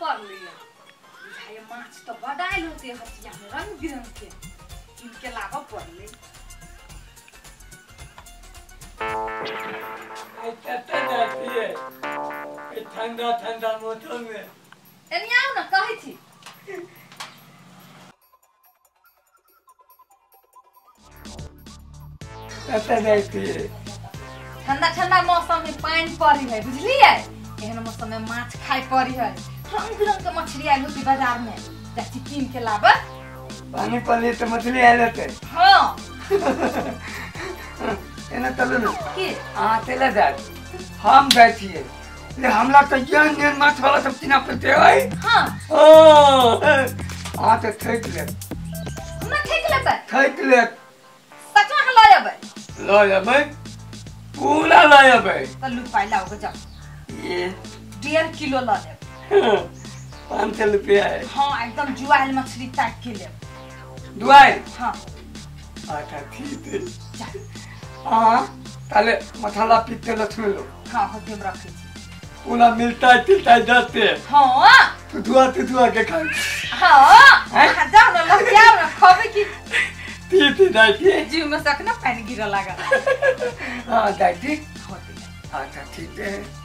पड़लै। बुझाइए माछ तऽ बड आयल होतै हटिया में रंग बिरंग के, कीन के लाबऽ पड़लै। आई कतऽ जाइ छियै एहि ठंडा ठंडा मौसम में? एनी आउ ने, कहै छी। कतऽ जाइ छियै? ठंडा ठंडा मौसम में पानि पड़ी है, बुझलियै? एहन मौसम में माछ खाय पड़ी है। रंग बिरंग के मछली आयल होतै बाजार में, जाइ छी कीन के लाबऽ। पानी पड़लै तऽ मछली आयल हेतै? हाँ। एना चलू ने। की? अहाँ चलि जायब, हम जाइ छियै। ले हमरा तऽ एहन एहन माछ वाला सब चिन्ह पड़तै अइ। हाँ। अहाँ तऽ ठकि लेब। हमरा ठकि लेबै? ठकि लेब। सच में अहाँ लऽ अयबै? लऽ अयबै, पूरा लऽ अयबै। तऽ लू पाइ लाउ गऽ, जाउ। ये 1.5 किलो लऽ लेब। 500 रुपया है। हाँ, एकदम जुआयल मछली ताकि के लेब। दुआइ? हाँ। अच्छा ठीक है। जा। हाँ, ताले मसाला पीसते लक्ष्मी लोग। हाँ, होते हम रखै छी। पूरा मिलता है तिलता है जाते। हाँ। तुधुआ तुधुआ के खाए। हाँ। हैं? अहाँ जाउ ने, लऽ के आउ ने, खबै की। ठीक है, जाइ छी। जीव में से अखने पानि गिरऽ लागल। हाँ, जाइ छी। होते। अच्छा ठीक है।